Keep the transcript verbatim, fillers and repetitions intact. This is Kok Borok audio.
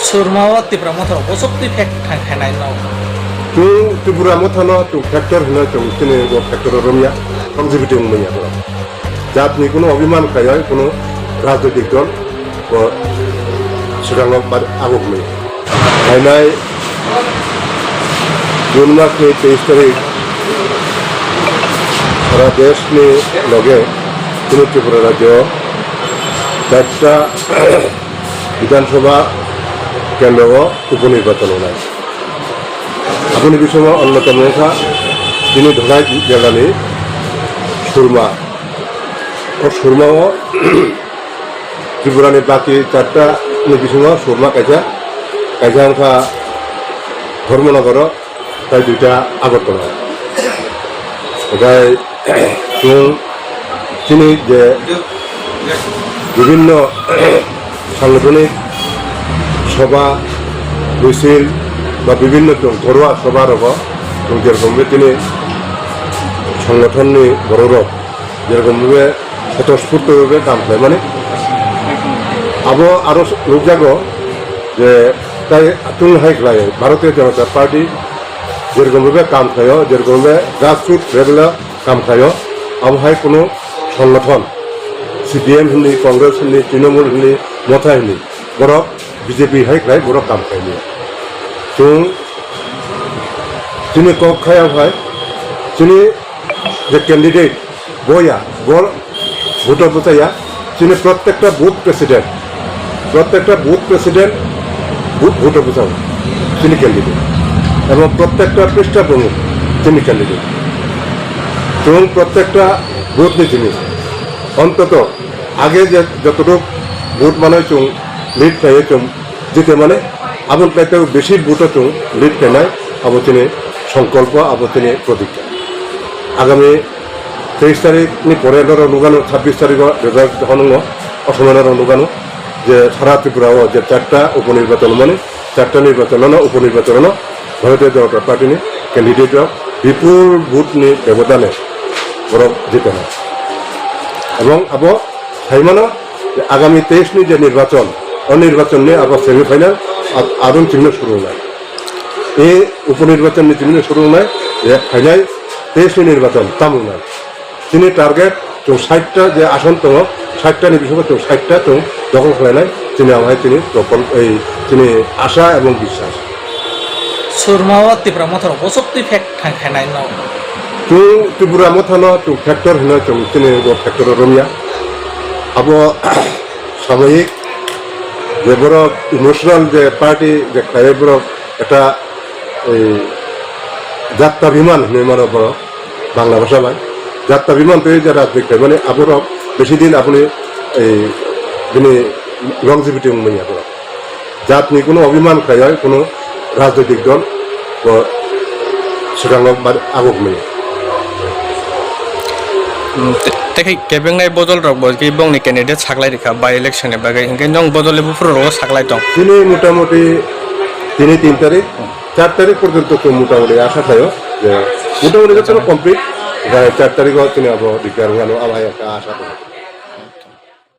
Surma o Tipra Motha rok bosok twi phek thang khainai no. Chwng Tripura Motha no chwng factor hino, chwng chini bo factor o romya, longevity wngmanya borok. Jat ni kuno obhiman khlaiwi kuno rajnoitik dol bo swkango bar-, aguk manya. Phainai June mas ni teis tarik sara desh ni loge chini Tripura rajyo charta Bidhan Sabha kendro o upo nirbachan wngnai. Aboni bisingo onnotom wngkha chini Dholai jilani Surma. O Surma o Tripura ni baki charta ni bisingo Surma kaisa, kaisa wngkha Dharmanagar o, tai duita Agartala. Okai chwng chini je bibhinno sanggothonic sobha, misil ba bibhinno chwng ghorwa sobha rogo chwng jerokom bhe chini sanggothon ni borok rok jerokom bhe swtosphurto bhe kam khlaimani abo aro nukjago je tai chwng hai khlai Bharatiya Janata Party jerokom bhe kam khlaio, jerokom bhe grassroots level o kam khlaio, abo hai kunu songgothon, C P M hwnwi, Congress hwnwi, Trinamool hwnwi, Motha hwnwi, borok B J P hai khlai borok kam khlai liya. Chwng chini kok khai abo hai, chini je candidate, Boya, bor vote o bwchaya, chini prottekta booth president, prottekta booth president, booth, vote o bwchao, chini candidate. Ebong prottekta pristha pramukh, chini candidate. Chwng prottekta booth ni chini, ontoto age je jototok vote manwi chwng lead khlaiwi chwng jite mane, aboni khlai tei besi vote o chwng lead khlainai, abo chini songkolpo, abo chini protikya. Agami teis tarik ni pore norok nukgano, chabbish tarik o result jokhon wngo, o somoi norok nukgano je sara Tripura o je charta upo nirbachan mani, charta nirbachan no upo nirbachan no Bharatiya Janata Party ni candidate rok bipul vote ni bebodane borok jitana. Ebong abo saimano je agami teis ni je nirbachan, o nirbachan ni abo semi final, ab-, aboni chimno suru wngnai. E upo nirbachan ni chimno suru wngnai, je phainai teis ni nirbachan tamo wngnai. Chini target chwng sait ta je ason tongo, sait ta ni bisingo chwng sait ta chwng dokhol khlainai, chini abo hai chini propol-, ei chini asha ebong biswas. Surma o Tipra Motha rok bosok twi phek thang khainai no. Chwng Tripura Motha no chwng factor hino, chwng chini bo factor o romya. Abo samoyik je borok emotional je party je khlai borok eta ei jatta biman hinwi mano borok. Bangla bhasha bai. Jatta biman tei je rajnik khaimani aborok besi din aboni, ei, bini longevity wngmani aborok. Jatni kuno obhiman khlaiwi kuno rajnitik dol bo swkango bar-, aguk mani. Hmm, te-, tei khe kebengnai bojol rok bo khe bongni candidate saklai rikha by election ni bagwi, hinkhe nwng bojol ni buphuru rogo saklai tong. Chini motamuti tini tin tarik, char tarik porjonto chwng motamuti asha khlaio je motamuti jotono complete, bai char tarik o chini abo declare wngmano, abo hai ekta asha tongo.